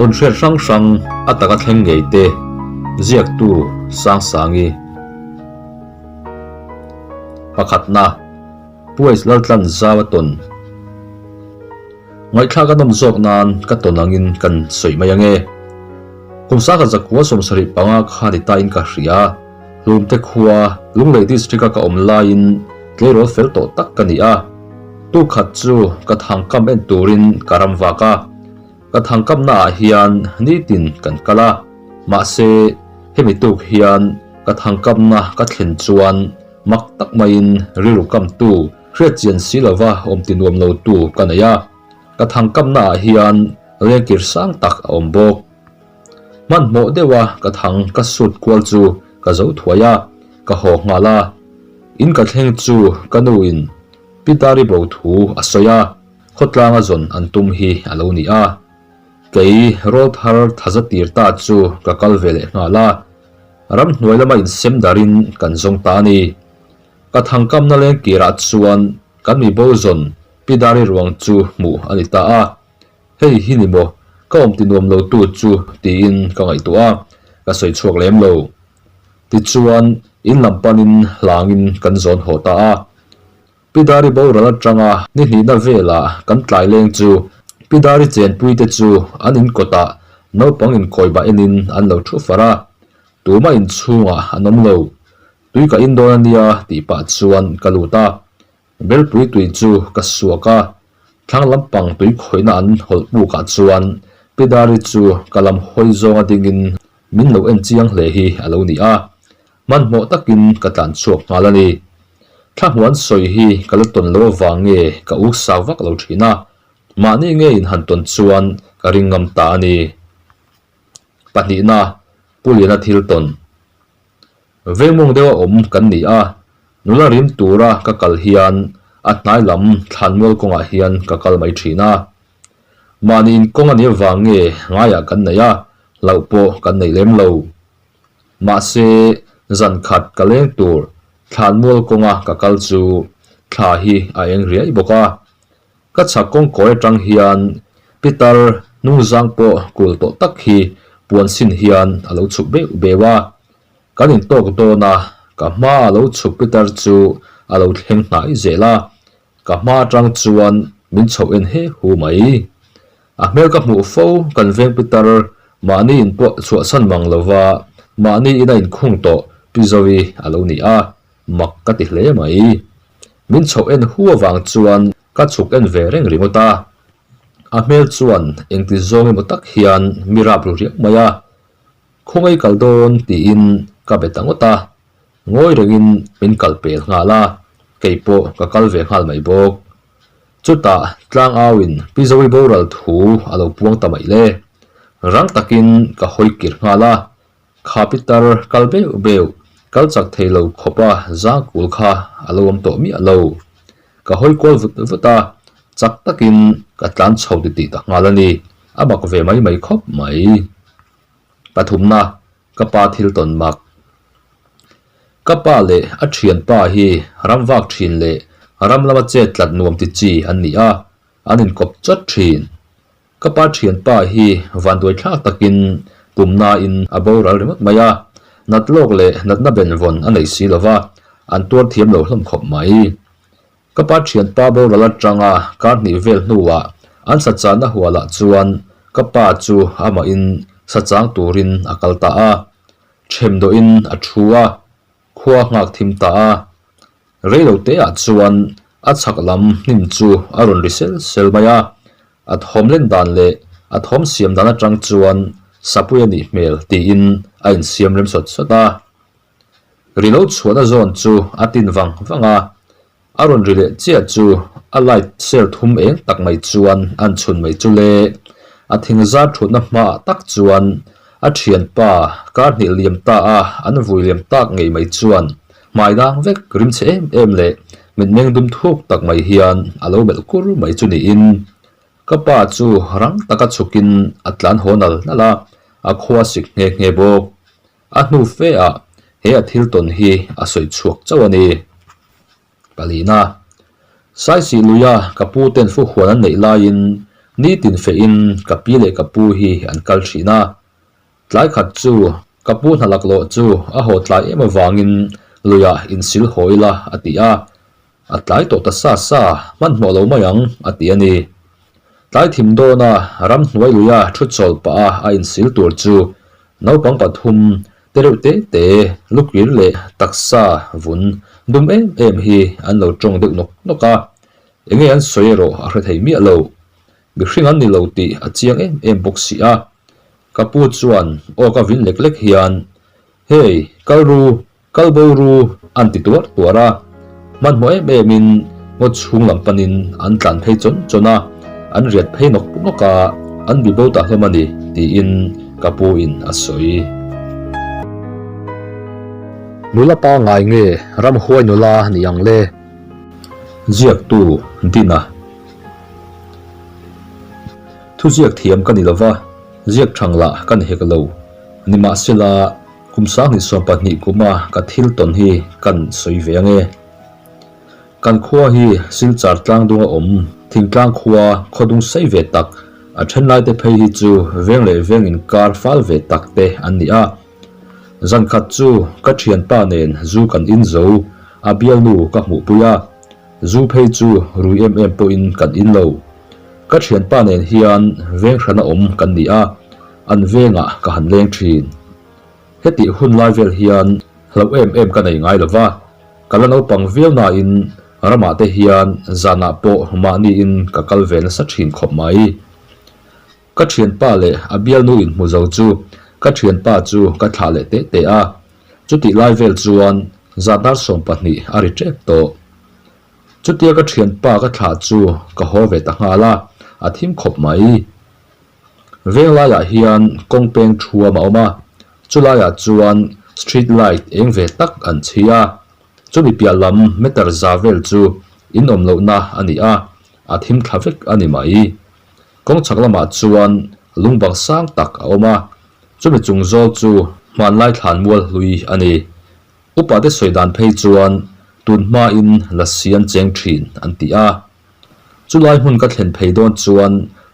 Tawnhriat hrang hrang a taka thleng ngei te ziaktu Sangsangi. Pakhatna, Puais Laltlan Zau a tawn. Ngaihthlak a nawm zawk nan ka tawn angin kan sawi mai ange. Kum sangkhat zakua 75 kha ni tain ka hria. Hlumte khua, Lunglei District-a ka awm laiin tleirawl fel tawh tak ka ni a. Tukhat chu ka thangkam en turin ka ram vak a. Ka thangkamna ah hian nitin kan kal a, mahse hemi tuk hian ka thangkamna ka thlen chuan mak tak maiin rilru kamtu hriatchian si lova awm ti nuam lotu ka nei a. Ka thangkamna ah hian lengkir sang tak a awm bawk. Hmanhmawh deuha ka thang ka sut kual chu ka zo thuai a, ka haw nghal a. In ka thleng chu ka nu in Pitari bo thu a sawi a, khawtlanga zawn an tum hi a lo ni a. Kei rawl thar thaza tir ta chu ka kal ve leh nghal a, ramhnuai lama insem darin kan zawng ta a ni. Ka thangkamna lengkirah chuan kan mi bo zawn Pitari ruang chu hmuh a ni ta a. Hei hi ni maw, ka awm ti nuam lo tu chu tiin ka ngaihtuah a, ka sawi chhuak lem lo. Tichuan, in lam panin hlangin kan zawn haw ta a. Pi Dari boral atanga ni hnihna velah kan tlai leng chu Pi Dari chenpui te chu an in kawtah naupang inkawibah enin an lo thu far a, tumah inchhungah an awm lo. Tui ka in dawn a nia tih pah chuan ka lut a. Belpui tui chu ka suak a, thlang lampang tui khawihna an hawlh pukah chuan Pi Dari chu ka lam hawi zawnga dingin min lo en chiang hle hi a lo ni a, hmanhmawh takin ka tlan chhuak nghal a ni. Thlahmuan sawi hi ka la tawn lo avang nge ka uk sak vak lo thin a, mahni nge in han tawn chuan ka ring ngam ta a ni. Pahnihna, Pu Liana thil tawn. Vengmawng deuha awm kan ni a, nula rim tura ka kal hian a hnai lam thlanmual kawngah hian ka kal mai thin a. Mahni inkawng a nih avang nge ngaiah kan nei a, hlauh pawh kan nei lem lo. Mahse, zan khat ka leng tur thlanmual kawnga ka kal chu thla hi a eng riai bawk a. Ka chhak kawngkawi atang hian pitar hnungzang pawh kul tawh tak hi puan sin hian a lo chhuk beuh beuh a. Kan intawk dawn a, ka hma a lo chhuk pitar chu a lo thleng hnai zel a. Ka hma atang chuan min chhoh en he hu mai. A hmel ka hmuh fo kan veng pitar mahni in pawh chhuahsan mang lova mahni in a inkhung tawh Pi Zoe a lo ni a, mak ka ti hle mai. Min chhoh en hu avang chuan ka chhuk en ve reng ringawt a. A hmel chuan engti zawng emaw tak hian mi rap ru riau mai a. Khawngaih kal dawn tiin ka be ta ngawt a. Ngawi rengin min kal pel nghal a, kei pawh ka kal ve nghal mai bawk. Chutah tlang auin Pi Zoe boral thu a lo puang ta mai le. Rang takin ka hawi kir nghal a, kha pitar kal beuh beuh, kal chak thei lo khawpa zang kul kha a lo awm tawh miah lo. Ka hawi kual vut vut a, chak takin ka tlan chho titih ta nghal a ni, a mak ve mai mai khawp mai. Pathumna, ka pa thil tawn mak. Ka pa leh a thianpa hi ram vak thin leh ram lama chet tlat nuam ti chi an ni a, an inkawp chawt thin. Ka pa thianpa hi vanduai thlak takin pumnain a boral ringawt mai a, nat lawk leh natna benvawn a nei si lova, an tuar thiam lo hlawm khawp mai. Ka pa thianpa boral atanga kar hnih vel hnuah an sachahna hualah chuan ka pa chu amahin sachang turin a kal ta a. Them dawhin a thu a, khua nghak thim ta a. Reilo teah chuan a chhak lam hnim chu a rawn ri sel sel mai a. A thawm len dan leh a thawm siam dan atang chuan sapui a nih hmel tiin a insiam rem sawt sawt a. Ri lo chhuahna zawn chu a tin vang vang a, a rawn ri leh chiah chu a light ser thum eng tak mai chuan an chhun mai chu le. A thing zar thutna hmaah tak chuan a thianpa kar hnih liam ta a an vui liam tak ngei mai chuan hmai dang vek rim chhe em em leh mitmeng dum thuk tak mai hian a lo melh kur mai chu niin ka pa chu rang taka chhukin a tlan haw nal nal a, a khua sik nghe nghe bawk. A hnu fe ah he a thil tawn hi a sawi chhuak chauh a ni. Palina, Saisih luia ka pu ten fu huan an neih laiin Nitin fehin ka pi leh ka pu hi an kal thin a. Tlai khat chu ka pu hna laklawh chu a haw tlai em avangin luiah insil haw ila a ti a. A tlai tawh ta sa sa, hmanhmawh lo mai ang, a ti a ni. Tlai thim dawna ramhnuai luia thu chawl pah a a insil tur chu naupang pathum te reuh te te, lukir leh taksa vun dum em em hi an lo tawng deuh nawk nawk a. Enge an sawi erawh a hre thei miah lo. Mihring an ni lo tih a chiang em em bawk si a. Ka pu chuan aw ka vin lek lek hian, Hey, kal ru, Kal bo ru an ti tuar tuar a, hmanhmawh em em in ngaw chhung lam panin an tlan phei chawn chawn a, an riat phei nawk nawk a, an bi bo ta hlawm a ni tiin ka pu in a sawi. Nula pangngai nge ramhuai nula ni ang le? Ziaktu Dina Thuziak thiam ka ni lova, ziak thang lah ka ni hek lo. Nimahsela. Kum 2020 kuma ka thil tawn hi kan sawi ve ange. Kan khua hi Silchar tlangdunga awm thingtlang khua khawdung sei ve tak, a then laite phei hi chu veng leh veng inkar fal ve tak te an ni a. Zan khat chu ka thianpa nen zu kan in zo, a bialnu ka hmuhpui a. Zu phei chu rui em em pawhin kan in lo. Ka thianpa nen hian veng hrana awm kan ni a, an vengah ka han leng thin. Hetih hun lai vel hian hlauh em em ka nei ngai lo va, ka la naupang viau nain ramah te hian zanah pawh mahniin ka kal ve nasa thin khawp mai. Ka thianpa leh a bialnu inhmu zo chu ka thianpa chu ka thlah leh teh teh a, chutih lai vel chuan zan dar 12 a ri tep tawh. Chutia ka thianpa ka thlah chu ka haw ve ta nghal a, a thim khawp mai. Veng laiah hian kawng peng thuam a awm a, chulaiah chuan street light eng ve tak an chhi a, chumi piah lam meter za vel chu in awm lohna a ni a, a thim thla vek a ni mai. Kawng chhak lamah chuan lungbang sang tak a awm a, chumi chung zawl chu hmanlai thlan mual hlui a ni. Upate sawi dan phei chuan tun hmain lasi an cheng thin an ti a. Chulai hmun ka thlen phei dawn chuan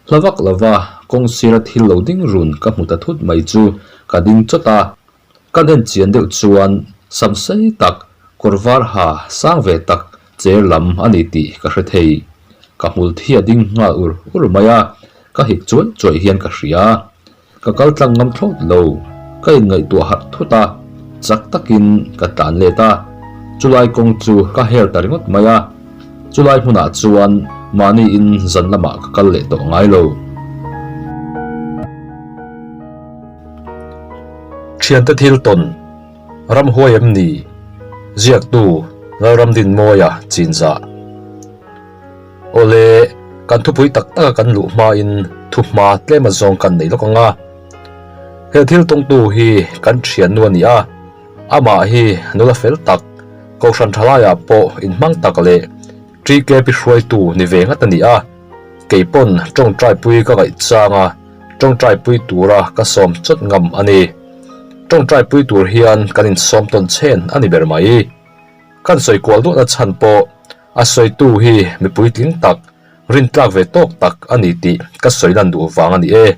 hla vak lova kawng sira thil lo ding run ka hmu ta thut mai chu ka ding chawt a. Kan en chian deuh chuan sam sei tak, kawr var ha sang ve tak cher lam a ni tih ka hre thei. Ka hmul thi a ding nghal ur ur mai a, ka hik chuai chuai hian ka hria. Ka kal tlang ngam thlawt lo, ka inngaihtuah harh thut a, chak takin ka tlan let a, chulai kawng chu ka hel ta ringawt mai a, chulai hmunah chuan mahniin zan lamah ka kal leh tawh ngai lo. Thiante thil tawn, Ramhuai em ni? Ziaktu, Lalramdinmawia Chinzah. Awle, kan thupui tak taka kan luh hmain thuhma tlem azawng kan nei lawk ang a. He thil tawngtu hi kan thiannu a ni a, amah hi nula fel tak, Kohhran thalaiah pawh inhmang tak leh TKP hruaitu ni ve ngat a ni a. Kei pawn tawngtaipui ka ngaih chang a, tawngtaipui tura ka sawm chawt ngam a ni. Tawngtaipui tur hian kan insawm tawn chhen a ni ber mai. Kan sawi kual duahna chhan pawh A sawitu hi mi puitling tak, rintlak ve tawk tak a ni tih ka sawi lan duh vang a ni e.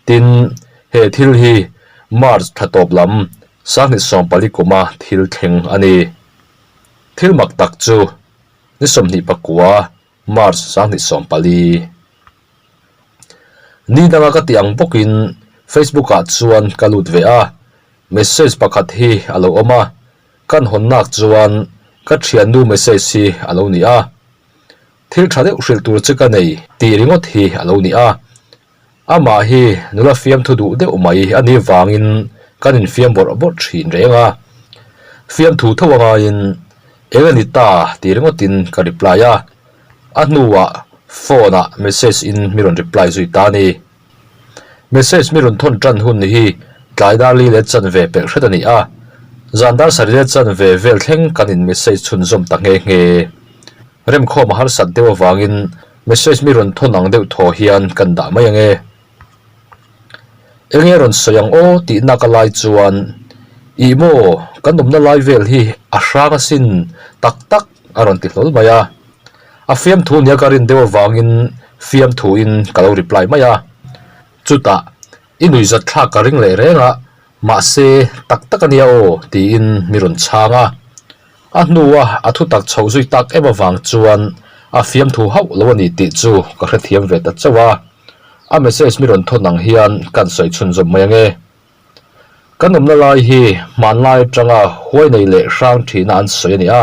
Tin, he thil hi March thla tawp lam 2014 kuma thil thleng a ni. Thil mak tak chu ni 29 March 2014. Ni danga ka tih ang bawkin Facebook ah chuan ka lut ve a, message pakhat hi a lo awm a. Kan hawnnak chuan ka thiannu message hi a lo ni a, thil tha deuh hrilh tur che ka nei tih ringawt hi a lo ni a. Amah hi nula fiamthu duh deuh mai a nih vangin kan infiam bawrh bawrh thin reng a. Fiamthu tho a ngaiin eng a ni ta tih ringawtin ka reply a, a hnuah phone ah message in mi rawn reply zui ta a ni. Message mi rawn thawn tan hun hi tlai dar li leh chanve pelh hret a ni a, zan dar sarih leh chanve vel thleng kan in message chhunzawm ta nghe nghe. Remkhawm a harsat deuh avangin message mi rawn thawn ang deuh thaw hian kan dah mai ange. Enge rawn sawi ang aw tih nak a lai chuan Ih maw kan awmna lai vel hi a hrang asin tak tak a rawn ti hlawl mai a. A fiamthu nia ka rin deuh avangin. Fiamthuin ka lo reply mai a. Chutah, I nuihzat thlak ka ring leh reng a, mahse, tak tak a nia aw, tiin mi rawn chhang a. A hnua a thutak chhoh zui tak em avang chuan a fiamthu hauh lo a ni tih chu ka hrethiam ve ta chauh a. A message mi rawn thawn ang hian kan sawi chhunzawm mai ange. Kan awmna lai hi hmanlai atanga huai nei leh hrang thina an sawi a ni a,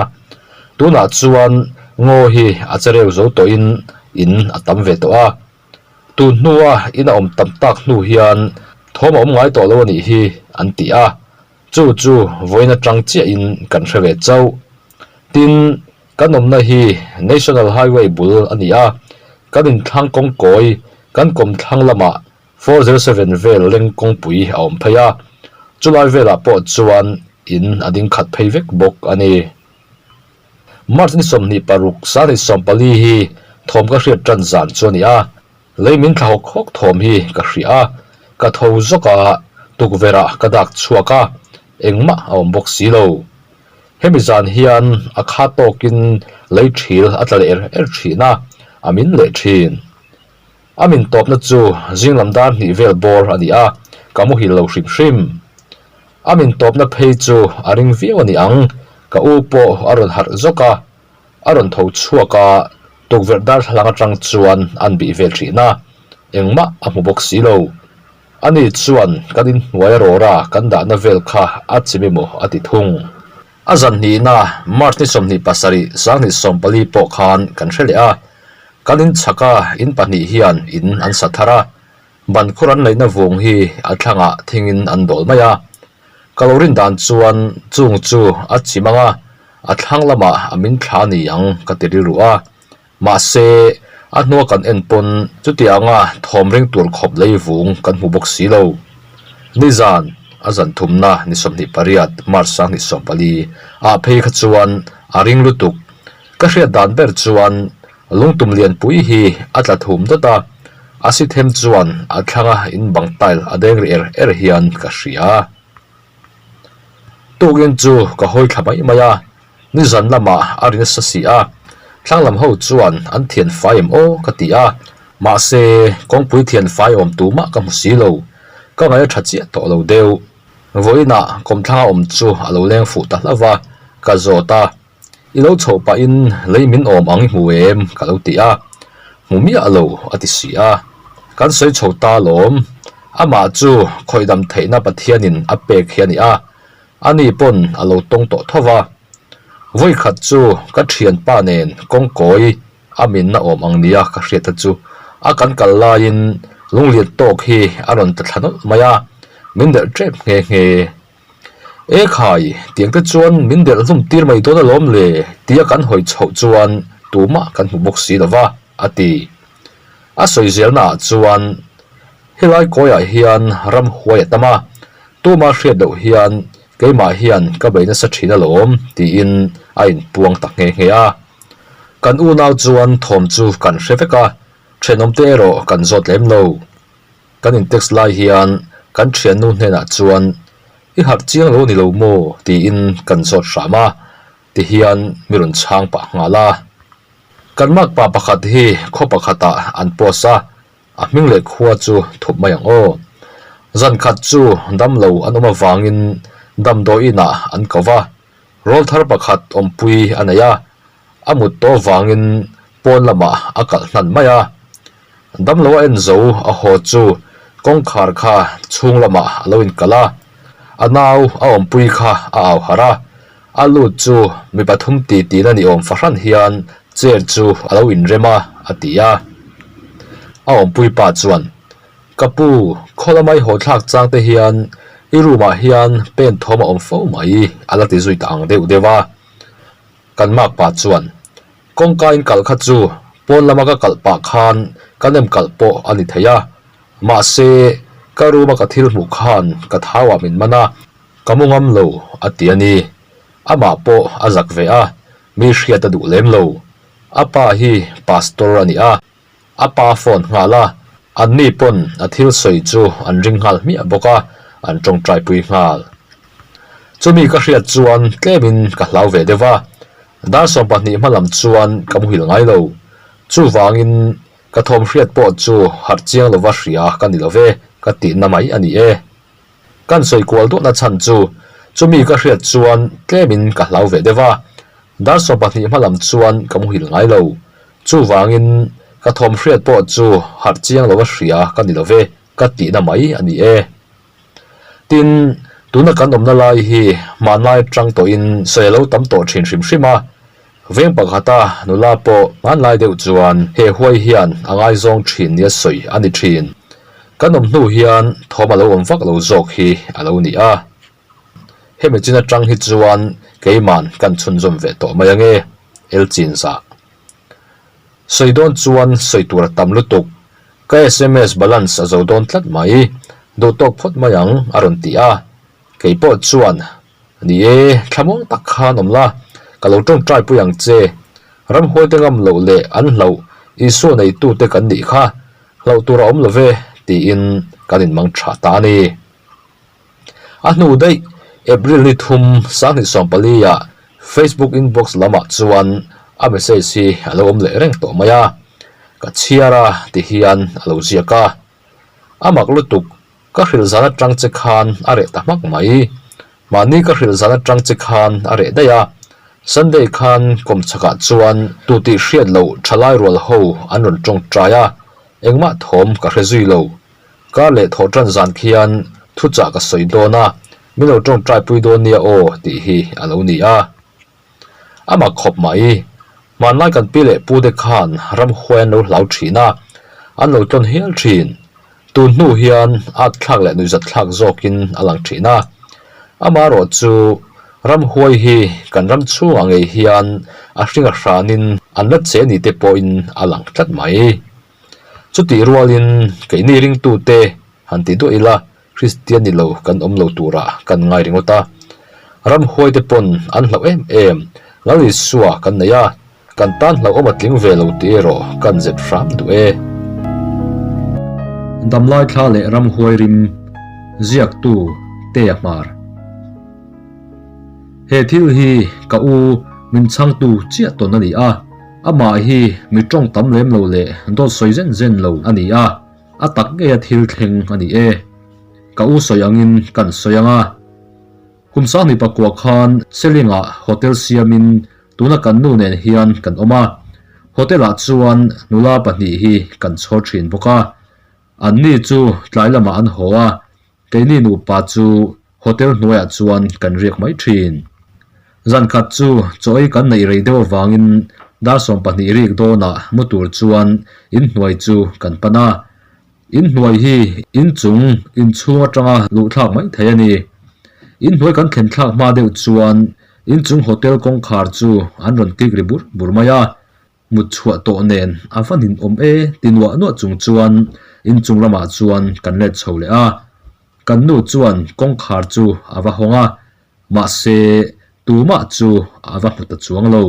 tunah chuan ngaw hi a che reu zo tawhin in a tam ve tawh a. Tun hnua in a awm tam tak hnu hian thawm a awm ngai tawh lo a nih hi an ti a, chu chu vawiin atang chiahin kan hre ve chauh. Tin, kan awmna hi National Highway bul a ni a, kan inthlang kawngkawi kan kawmthlang lamah 407 vel leng kawngpui a awm phei a, chulai velah pawh chuan in a ding khat phei vek bawk a ni. March ni 26 2014 hi thawm ka hriat tan zan chu a ni a, lei min thla hawk hawk thawm hi ka hria a, ka tho zawk a, tukverh-ah ka dak chhuak a, engmah a awm bawk si lo. Hemi zan hian a kha tawkin lei thil a tla leh er er thin a, a min leh thin. A min tawpna chu zing lam dar hnih vel bawr a ni a, ka muhil lo hrim hrim. A min tawpna phei chu a ring viau a ni ang, ka u pawh a rawn harh zawk a, a rawn tho chhuak a, tukverh darthlalang atang chuan an bih vel thin a, engmah a hmu bawk si lo. Ani chuan kan inhnuai a rawra kan dahna vel kha a chim emaw a ti thung. A zan hnihna March ni 27 2014 pawh khan kan hre leh a, kan in chhaka in pahnih hian in an sa thar a, ban khur an neihna vung hi a thlangah thingin an dawl mai a. Ka lo rin dan chuan chung chu a chim ang a, a thlang lamah a min thla a ni ang ka ti rilru a. Mahse, a hnua kan en pawn chutianga thawm ring tur khawp lei vung kan hmu bawk si lo. Nizan, a zan thumna ni 28 March 2014 ah phei kha chuan a ring lutuk. Ka hriat dan ber chuan lungtum lianpui hi a tla thum dawt a, a si them chuan a thlanga in bang tile a deng ri er er hian ka hria. Tukin chu ka hawi thla mai mai a. Nizan lamah a ri nasa si a, thlang lam ho chuan an thian fai em aw ka ti a, mahse kawngpui thian fai awm tumah ka hmu si lo, ka ngaih a tha chiah tawh lo deuh. Vawiinah kawmthlanga awm chu a lo leng fuh ta hlauh va, ka zawt a, I lo chhoh pahin lei min awm ang i hmu em? ka lo ti a, hmu miah lo a ti si a, kan sawi chho ta alawm, amah chu khawih dam theihna Pathianin a pek hi a ni a, Ani pawn a lo tawng tawh tho va. Vawikhat chu ka thianpa nen kawngkawi a minna awm ang nia ka hriat a chu a kan kal laiin lunglian tawk hi a rawn ta thla nawlh mai a, min delh tep nghe nghe. E khai, tiang te chuan min delh hlum tir mai dawn alawm le tia kan hawi chhoh chuan tumah kan hmu bawk si lo va, a ti. A sawi zelnaah chuan Helai kawiah hian ramhuai a tam a, tuma hriat loh hian keimah hian ka bei nasa thin alawm tiin a inpuang ta nghe nghe a. Kan unau chuan thawm chu kan hre vek a, thenawmte erawh kan zawt lem lo. Kan intext lai hian kan thiannu hnenah chuan i harh chiang lo ni lo maw tiin kan zawt hram a, tihian mi rawn chhang pah nghal a. Kan makpa pakhat hi khaw pakhatah an post a, A hming leh khua chu thup mai ang aw. Zan khat chu damlo an awm avangin damdawiinah an ko va, rawlthar pakhat awmpui a nei a, a mut tawh avangin pawn lamah a kalh hnan mai a. Damlo a en zo a haw chu kawngkhar kha chhung lamah a lo inkalh a, a nau a awmpui kha a au harh a, A lut chu mi pathum ti tina ni awm fahran hian chair chu a lo inrem a, a ti a. A awmpui pa chuan, Ka pu, khaw lamai haw thlak chang te hian i room ah hian pen thawm a awm fo mai, a la ti zui ta ang deuh deuh a. Kan mak pa chuan, Kawngka in kalh kha chu pawn lama ka kalh pah khan ka nem kalh pawh a ni thei a, mahse ka room a ka thil hmuh khan ka thau ah min man a, Ka mu ngam lo a ti a ni. Amah pawh a zak ve a, mi hriat a duh lem lo. A pa hi pastor a ni a, a pa phone nghal a, anni pawn a thil sawi chu an ring nghal hmiah bawk a, an tawngtai pui nghal. Chumi ka hriat chuan tlemin ka hlau ve deuh a, dar 12 hma lam chuan ka muhil ngai lo. Chuvangin. Ka thawm hriat pawh chu harh chiang lova hria ka ni lo ve, ka tihna mai a ni e. Kan sawi kual duahna chhan chu chumi ka hriat chuan tlemin ka hlau ve deuh a, dar 12 hma lam chuan ka muhil ngai lo. Chuvangin ka thawm hriat pawh chu harh chiang lova hria ka ni lo ve, ka tihna mai a ni e. Tin, tuna kan awmna lai hi hmanlai atang tawhin sawi a lo tam tawh thin hrim hrim a, veng pakhata nula pawh hmanlai deuh chuan he huai hian a ngaizawng thin nia sawi a ni thin. Kan awm hnu hian thawm a lo awm vak lo zawk hi a lo ni a. Hemi chin atang hi chuan keiman kan chhunzawm ve tawh mai ange, Elchinzah. Sawi dawn chuan sawi tur a tam lutuk. Ka sms balance a zo dawn tlat mai, duh tawk phawt mai ang a rawn ti a. Kei pawh chuan, Ni e, thlamuang tak khan awm la, ka lo tawngtai pui ang che. Ramhuaite ngam loh leh an hlauh Isua neitute kan nih kha, hlauh tur a awm lo ve, tiin kan inmang tha ta a ni. A hnu daih, April ni thum 2014 ah Facebook inbox lamah chuan a message hi a lo awm leh reng tawh mai a, ka chhiar a ti hian a lo ziak a. A mak lutuk, ka hrilh zan atang che khan a reh ta hmak mai. Mahni ka hrilh zan atang che khan a reh daih a, Sunday khan kawmchhakah chuan tu tih hriat loh thalai rual ho an rawn tawngtai a, engmah thawm ka hre zui lo. Kar leh thawh tan zan khian thuchah ka sawi dawn a, min lo tawngtai pui dawn nia aw tih hi a lo ni a. A mak khawp mai, hmanlai kan pi leh pu te khan ramhuai an lo hlau thin a, an lo tlawn hial thin. Tun hnu hian at thlak leh nuihzat thlak zawkin a lang thin a. Amaherawh chu ramhuai hi kan ram chhungah ngei hian a hring a hranin an la che ni te pawhin a lang tlat mai. Chutih rualin keini ringtute han ti duah ila, Kristian ni lo kan awm lo turah kan ngai ringawt a. Ramhuaite pawn an hlauh em em, Lal Isua kan nei a, kan tan hlauhawm a tling ve lo tih erawh kan zep hram duh e. Damlai thla leh ramhuai rim ziaktu Tea Hmar. He thil hi ka u min chhangtu chiah tawn a ni a, amah hi mi tawng tam lem lo leh dawt sawi zen zen lo a ni a, a tak ngeia thil thleng a ni e. Ka u sawi angin kan sawi ang a. Kum sanghnih pakua khan Selingah hotel siamin tuna kan nu nen hian kan awm a, hotel-ah chuan nula pahnih hi kan chhawr thin bawk a. Anni chu tlai lamah an haw a, Keini nupa chu hotel hnuaiah chuan kan riak mai thin. Zan khat chu chaw ei kan neih rei deuh avangin dar 12 rik dawnah mu tur chuan inhnuai chu kan pan a. Inhnuai hi inchung inchhung atanga luh thlak mai thei a ni. Inhnuai kan thlen thlak hma deuh chuan inchung hotel kawngkhar chu an rawn kik ri bur bur mai a. Mut chhuah tawh nen a va nin awm e ti nuah nuah chung chuan inchung lamah chuan kan let chho leh a. Kan nu chuan kawngkhar chu a va hawng a, mahse tumah chu a va hmu ta chuang lo.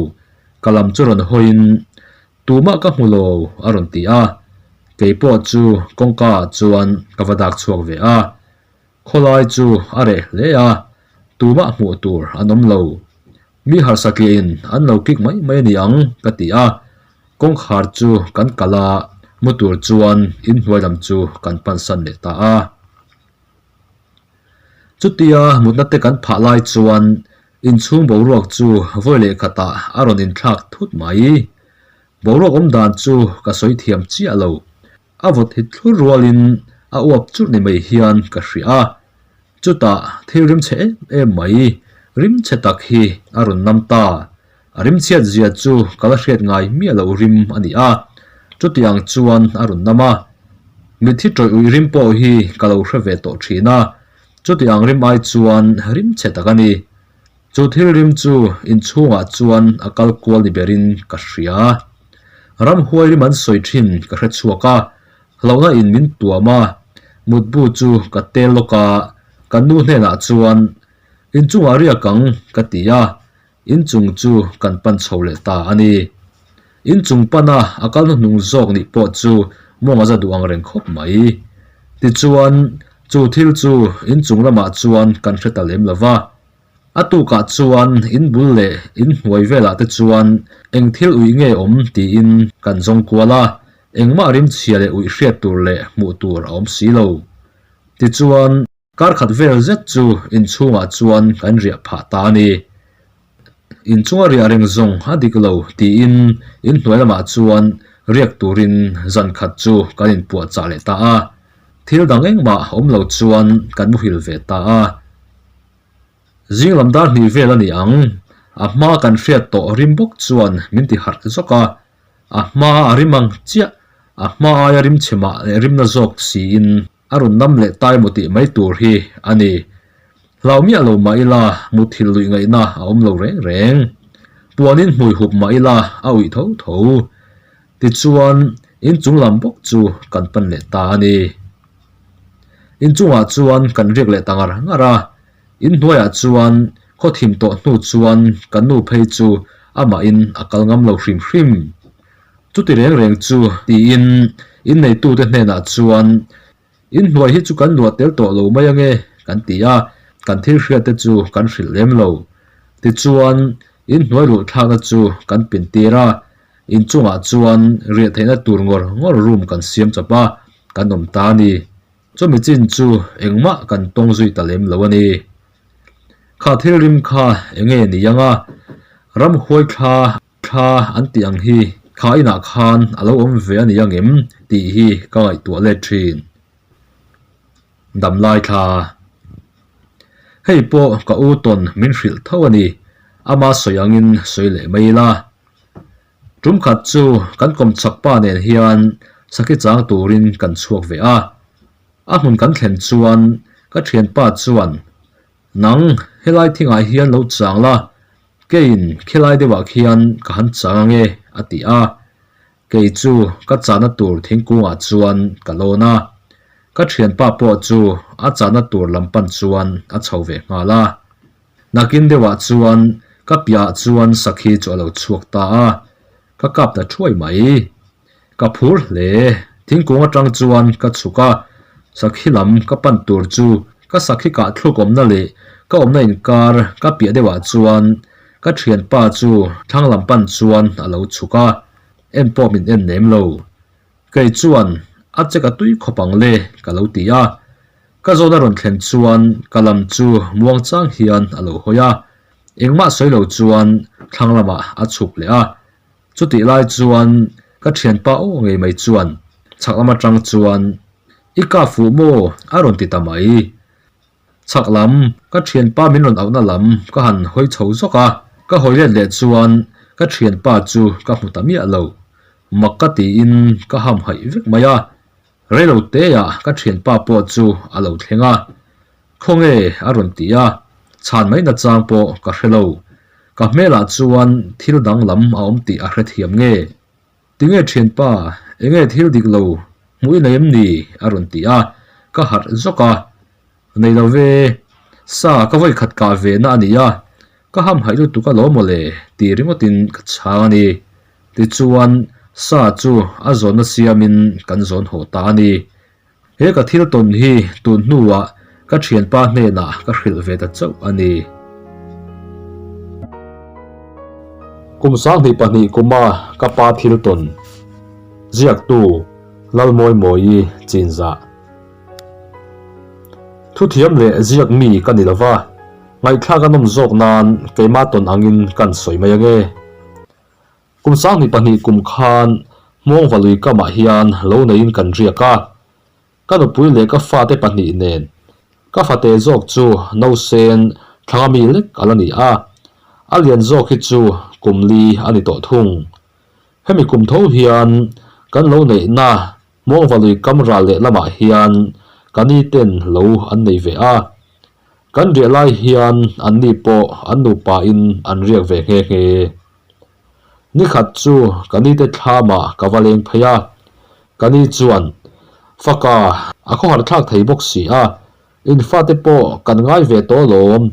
Ka lam chu rawn hawiin tumah ka hmu lo a rawn ti a, keipawh chu kawngka ah chuan ka va dak chhuak ve a. Khawlai chu a reh hle a, tumah hmuh tur an awm lo. Mi harsa tliahin an lo kik mai mai a ni ang ka ti a, kawngkhar chu kan kalh a, mu tur chuan inhnuai lam chu kan pansan leh ta a. Chutia mutna te kan phah lai chuan inchhung boruak chu vawi leh khatah a rawn inthlak thut mai. Boruak awm dan chu ka sawi thiam chiah lo. A vawt hit thlur rualin a uap churh ni mai hian ka hria a, chutah thil rim chhe em em mai, rim chhe tak hi a rawn nam ta. A rim chhiat zia chu ka la hriat ngai miah loh rim a ni a, chutiang chuan a rawn nam a. Mitthi tawih uih rim pawh hi ka lo hre ve tawh thin a, chutiang rim ai chuan rim chhe tak a ni. Chu thil rim chu inchhungah chuan a kal kual ni berin ka hria. Ramhuai rim an sawi thin ka hre chhuak a, hlauhna in min tuam a, mutbu chu ka tel lawk a, kan nu hnenah chuan inchungah riak ang ka ti a, inchung chu kan pan chho leh ta a ni. Inchung pana a kal hnuhnung zawk nih pawh chu mawng a za duh ang reng khawp mai. Tichuan, chu thil chu inchung lamah chuan kan hre ta lem lo va. A tukah chuan in bul leh in hnuai velah te chuan eng thil uih nge awm tiin kan zawng kual a. Engmah rimchhia leh uih hriat tur leh hmuh tur a awm si lo. Tichuan, kar khat vel zet chu inchhungah chuan kan riah phah ta a ni. Inchunga riah reng zawng a dik lo tiin inhnuai lamah chuan riak turin zan khat chu kan inpuahchah leh ta a. Thil dang engmah awm lo chuan kan muhil ve ta a. Zing lam dar hnih vel a ni ang, a hma kan hriat tawh rim bawk chuan min ti harh zawk a. A hma a rim ang chiah, a hma aia rim chhe mah leh rimna zawk siin a rawn nam leh tai maw tih mai tur hi a ni. Hlau miah lo mah ila muthilh luih ngaihna a awm lo reng reng. Puanin hmui hup mah ila a uih tho tho. Tichuan, inchung lam bawk chu kan pan leh ta a ni. Inchungah chuan kan riak leh ta ngar ngar a. Inhnuaiah chuan khaw thim tawh hnu chuan ka nu phei chu amahin a kal ngam lo hrim hrim. Chuti reng reng chu tiin inneitute hnenah chuan inhnuai hi chu kan luah tel tawh lo mai ange kan ti a, kan thil hriatte chu kan hrilh lem lo. Tichuan inhnuai luhthlakna chu kan pin tir a, inchungah chuan riah theihna tur ngawr ngawr room kan siam chawp a, kan awm ta a ni. Chumi chin chu engmah kan tawng zui ta lem lo a ni. Kha thil rim kha enge ni ang a, ramhuai thla thla an tih ang hi kha inah khan a lo awm ve a ni ang em tih hi ka ngaihtuah let thin. Damlai thla. Hei pawh ka u tawn min hrilh tho a ni, ama sawi angin sawi leh mai ila. Tum khat chu kan kawmchak pa nen hian sakhi chang turin kan chhuak ve a. A hmun kan thlen chuan ka thianpa chuan, Nang, helai thingah hian lo chang la, keiin khilai deuhah khian ka han chang ange, a ti a. Kei chu ka chahna tur thingkungah chuan ka lawn a. Ka thianpa pawh chu a chahna tur lam pan chuan a chho ve nghal a. Nakin deuhah chuan ka piahah chuan sakhi chu a lo chhuak ta a, ka kap ta thuai mai. Ka phur hle, thingkung atang chuan ka chhuk a, sakhi lam ka pan tur chu ka sakhi kah thluk awmna leh ka awmna inkar ka piah deuhah chuan ka thianpa chu thlang lam pan chuan a lo chhuk a, en pawh min en nem lo. Kei chuan a che ka tui khawp ang le ka lo ti a, Ka zawn a rawn thlen chuan ka lam chu muang chang hian a lo hawi a, engmah sawi lo chuan thlang lamah a chhuk leh a. Chutih lai chuan ka thianpa aw ngei mai chuan chhak lam atang chuan, I ka fuh maw? a rawn ti ta mai. Chhak lam, ka thianpa min rawn auhna lam ka han hawi chho zawk a, ka hawi let leh chuan ka thianpa chu ka hmu ta miah lo. Mak ka tiin ka hamhaih vek mai a. Reilo teah ka thianpa pawh chu a lo thleng a, Khawnge a rawn ti a, chhan mai nachang pawh ka hre lo. Ka hmelah chuan thil danglam a awm tih a hrethiam nge? Tinge thianpa, enge thil dik lo hmuh i nei em ni? a rawn ti a, ka harh zawk a. Nei lo ve, sa ka vawi khat kah ve na a ni a, ka hamhaih lutuk alawm maw le ti ringawtin ka chhang a ni. Tichuan, sa chu a zawnna siamin kan zawn haw ta a ni. He ka thil tawn hi tun hnuah ka thianpa hnenah ka hrilh ve ta chauh a ni. Kum 2002 kuma ka pa thil tawn ziaktu Lalmawimawii Chinzah. Thuthiam leh ziak mi ka ni lova, ngaihthlak a nawm zawk nan keimah tawn angin kan sawi mai ange. Kum 2002 kum khan Hmawngvalui kamah hian lo neiin kan riak a, ka nupui leh ka fate pahnih nen ka fate zawk chu nausen thlanga mi lek a la ni a, a lian zawk hi chu kum li a ni tawh thung. Hemi kum tho hian kan lo neihna Hmawngvalui kam ral leh lamah hian ka ni ten lo an nei ve a, kan riah lai hian an ni pawh an nupa in an riak ve nghe nghe. Nikhat chu ka ni te thlamah ka va leng phei a, ka ni chuan Faka a khawhar thlak thei bawk si a, in fate pawh kan ngai ve tawh alawm,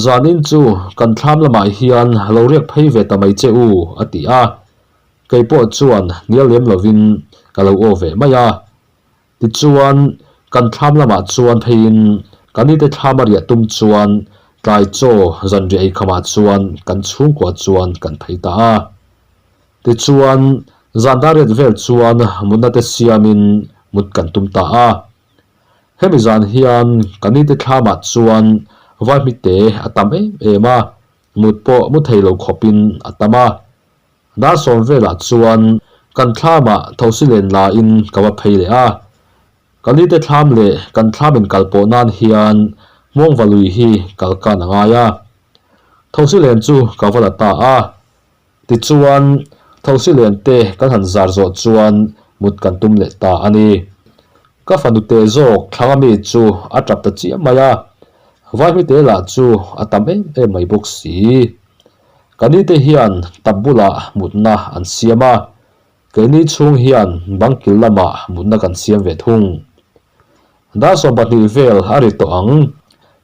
zanin chu kan thlam lamah hian lo riak phei ve ta mai che u a ti a. Kei pawh chuan hnial lem lovin ka lo aw ve mai a. Tichuan, kan thlam lamah chuan pheiin ka nite thlam a riah tum chuan tlai chaw zanriah eikhamah chuan kan chhungkua chuan kan phei ta a. Tichuan, Zan dar riat vel chuan mutna te siamin mut kan tum ta a. Hemi zan hian ka nite thlamah chuan vaihmite a tam em em a, mut pawh mu thei lo khawpin a tam a. Dar sawm velah chuan kan thlamah thosi len lain ka va phei leh a. Ka nite thlam leh kan thlam inkal pawh nan hian Hmuangva lui hi kal kan a ngai a. Thosi len chu ka va la ta a. Tichuan, thosi len te kan han zar zawh chuan mut kan tum leh ta a ni. Ka fanu te zawk thlanga mi chu a tap ta chiah mai a, vaihmite lah chu a tam em em mai bawk si. Ka nite hian tap bulah mutna an siam a, keini chhung hian bangkil lamah mutna kan siam ve thung. Dar 12 vel a ri tawh ang,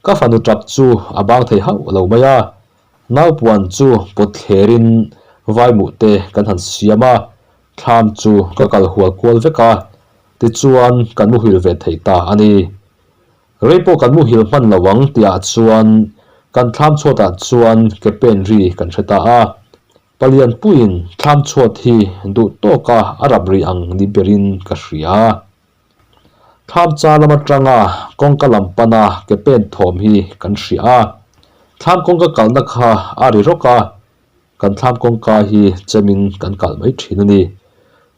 ka fanu tap chu a bang thei hauh lo mai a, Naupuan chu pawt thlerin vaimuh te kan han siam a, thlam chu ka kal hual kual vek a, tichuan kan muhil ve thei ta a ni. Rei pawh kan muhil hman lo ang tihah chuan kan thlam chhuatah chuan ke pen ri kan hre ta a, palian puiin thlam chhuat hi duh tawka a rap ri ang ni berin ka hria. Thlam cha lam atanga kawngka lam pana ke pen thawm hi kan hria a, thlam kawngka kalna kha a ri rawk a, kan thlam kawngka hi chemin kan kal mai thin a ni.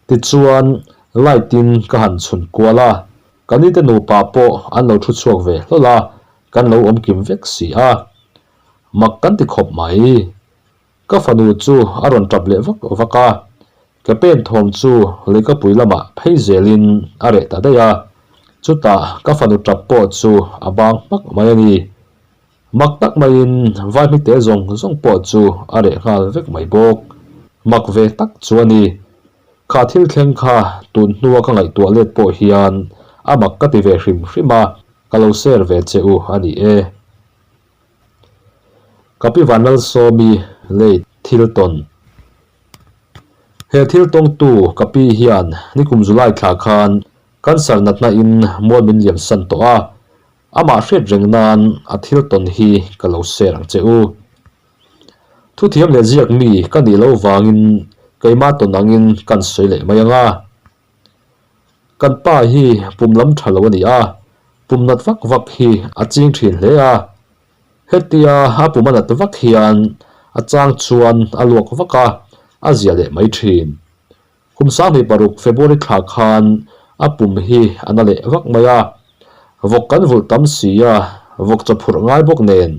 Tichuan light in ka han chhun kual a, ka nite nupa pawh an lo thu chhuak ve hlawl a, kan lo awm kim vek si a, mak kan ti khawp mai. Ka fanu chu a rawn tap leh vak vak a, ke pen thawm chu leikapui lamah phei zelin a reh ta daih a, chutah ka fanu tap pawh chu a bang hmak mai a ni. Mak tak maiin vaihmite zawng zawng pawh chu a reh nghal vek mai bawk. Mak ve tak chu a ni. Kha thil thleng kha tun hnua ka ngaihtuah let pawh hian a mak ka ti ve hrim hrim a, ka lo share ve che u a ni e. Kapi Vanlalsawmi lei thil tawn. He thil tawngtu Kapi hian nikum July thla khan cancer natna in mual min liam san tawh a, amah hriat reng nan a thil tawn hi ka lo share ang che u. Thuthiam leh ziak mi ka nih loh vangin keimah tawn angin kan sawi leh mai ang a. Kan pa hi pum lam tha lo a ni a, pum nat vak vak hi a ching thin hle a. Hetia a pum a nat vak hian a chang chuan a luak vak a, a zia leh mai thin. Kum 26 February thla khan a pum hi a na leh vak mai a. Vawk kan vulh tam si a, vawk chaw phurh ngai bawk nen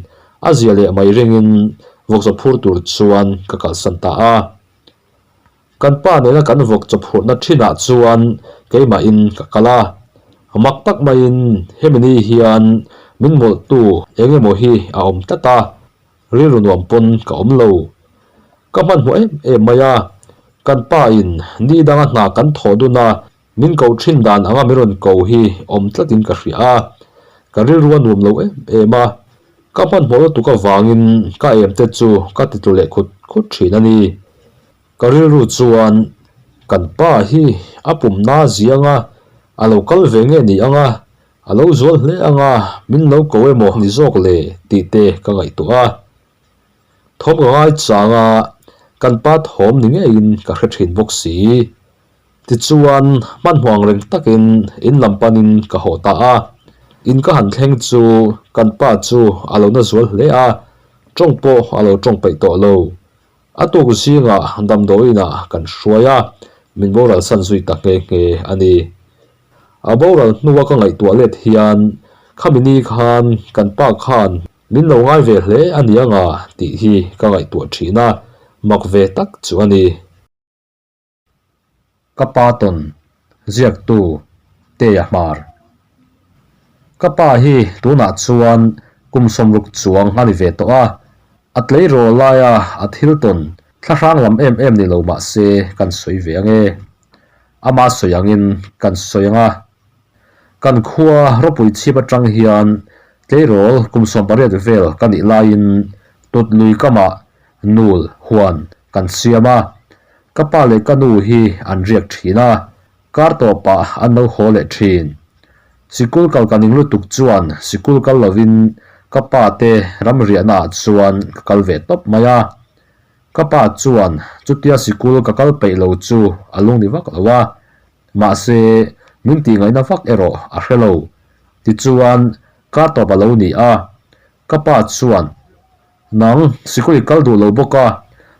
a zia leh mai ringin vawk chaw phur tur chuan ka kalsan ta a. Kan pa nena kan vawk chawphurhna thinah chuan keimahin ka kal a, mak tak maiin hemi ni hian min mawlhtu eng emaw hi a awm tlat a, rilru nuam pawn ka awm lo. Ka hmanhmawh em em mai a, kan pa in ni danga hna kan thawh dun a, min koh thin dan anga min rawn ko hi awm tlatin ka hria a, ka rilru a nuam lo em em a, ka hmanhmawh lutuk avangin ka em te chu ka ti tlu leh khut khut thin a ni. Ka rilru chuan kan pa hi a pum na ziang a, a lo kal ve nge ni ang a, a lo zual hle ang a, min lo ko emaw ni zawk le tih te ka ngaihtuah a. Thawm ka ngai chang a, kan pa thawm ni ngeiin ka hre thin bawk si. Tichuan hmanhmawh ang reng takin in lam panin ka haw ta a, in ka han thleng chu kan pa chu a lo na zual hle a, tawng pawh a lo tawng peih tawh lo. A tuk zingah damdawiinah kan hruai a, min boral san zui ta nghe nghe a ni. A boral hnua ka ngaihtuah let hian khami ni khan kan pa khan min lo ngai ve hle a ni anga tih hi ka ngaihtuah thin a, mak ve tak chu a ni. Ka pa tawn ziaktu Tea Hmar. Ka pa hi tunah chuan kum 60 chuang a ni ve tawh a, a tleirawl laia a thil tawn thlahrang lam em em ni lo mah se kan sawi ve ang e. Ama sawi angin kan sawi ang a. Kan khua ropui chhip atang hian tleirawl kum 18 vel ka nih laiin tut lui kamah nul huan kan siam a. Ka pa leh ka nu hi an riak thin a, kar tawpah an lo haw leh thin. Sikul kal ka ning lutuk chuan sikul kal lovin ka pa te ram riahnaah chuan ka kal ve tawp mai a. Ka pa chuan chutia sikul ka kal peih lo chu a lung ni vak lo a, mahse min tih ngaihna vak erawh a hre lo. Tichuan kar tawp a lo ni a, ka pa chuan Nang sikul i kal duh lo bawk a,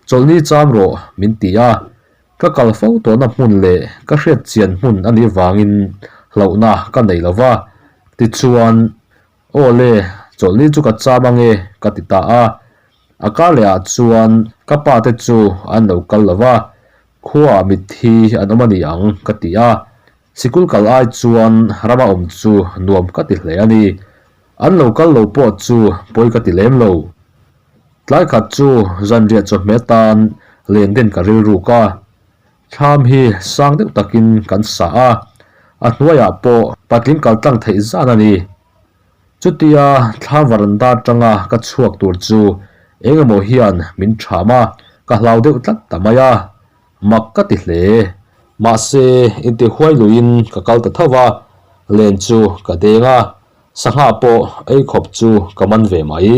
chawlhni cham rawh min ti a. Ka kal fo tawhna hmun leh ka hriat chian hmun a nih vangin hlauhna ka nei lo va, tichuan Aw le, chawlhni chu ka cham ange ka ti ta a. A kar leh ah chuan ka pa te chu an lo kal lo va, khuaah mitthi an awm a ni ang ka ti a. Sikul kal ai chuan rama awm chu nuam ka ti hle a ni. An lo kal lo pawh chu pawi ka ti lem lo. Tlai khat chu zanriah chawhmeh tan len den ka rilruk a. Thlam hi sang deuh takin kan sa a, a hnuaiah pawh patling kal tlang theih zan a ni. Chutia thlam varanda atanga ka chhuak tur chu eng emaw hian min ṭham a, ka hlau deuh tlat ta mai a, mak ka ti hle. Mahse, intihuai luiin ka kal ta tho va, len chu ka deng a, sangha pawh ei khawp chu ka man ve mai.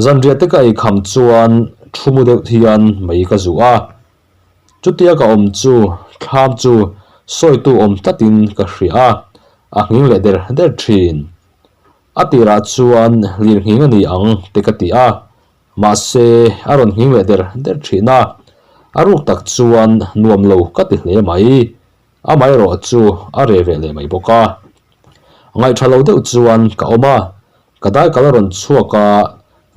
Zanriah te ka ei kham chuan thu mu deuh hian mei ka zuh a, chutia ka awm chu thlam chu sawitu awm tlatin ka hria a, a nghing leh der der thin. A tirah chuan lir nghing a ni ang te ka ti a, mahse a rawn nghing leh der der thin a, a ruk tak chuan nuam lo ka ti hle mai. Amaherawh chu a re ve leh mai bawk a. Ngaihṭha lo deuh chuan ka awm a, ka daikal a rawn chhuak a,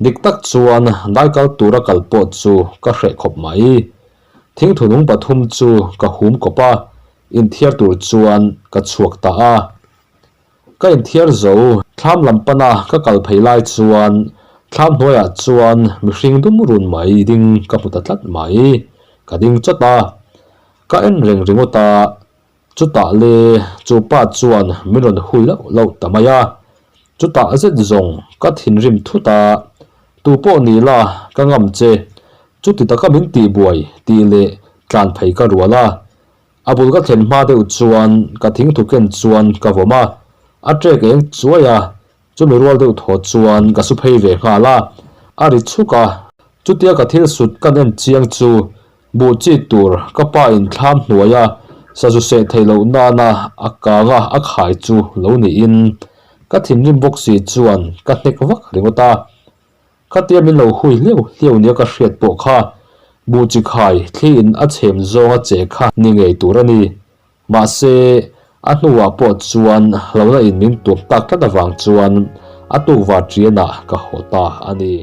dik tak chuan daikal tura kal pawh chu ka hreh khawp mai. Thingthunung pathum chu ka hum kawp a, inthiar tur chuan ka chhuak ta a. Ka inthiar zo, thlam lam pana ka kal phei lai chuan thlam hnuaiah chuan mihring dum run mai ding ka hmu ta tlat mai. Ka ding chawt a, ka en reng ringawt a, chutah le chu pa chuan min rawn hui lauh lauh ta mai a. Chutah zet zawng ka thinrim thut a, tu pawh ni la ka ngam che, chuti taka min tihbuai tih leh tlan phei ka rual a. A bul ka thlen hma deuh chuan ka thingthu ken chuan ka vawm a, a trek eng chuai a, chumi rual deuh thaw chuan ka su phei ve nghal a, a ri chhuk a. Chutia ka thil sut kan en chiang chu buh chi tur ka pa in thlam hnuai a, sazu seh theih loh nana a kang a a khai chu lo niin ka thinrim bawk si chuan ka hnek vak ringawt a. Khatia min lo hui hliau hliau nia ka hriat pawh kha buh chi khai thliin a chhem zawnga che kha ni ngei tur a ni. Mahse, a hnuah pawh chuan hlauhna in min tuam tak tlat avang chuan a tukvar ṭianah ka haw ta a ni.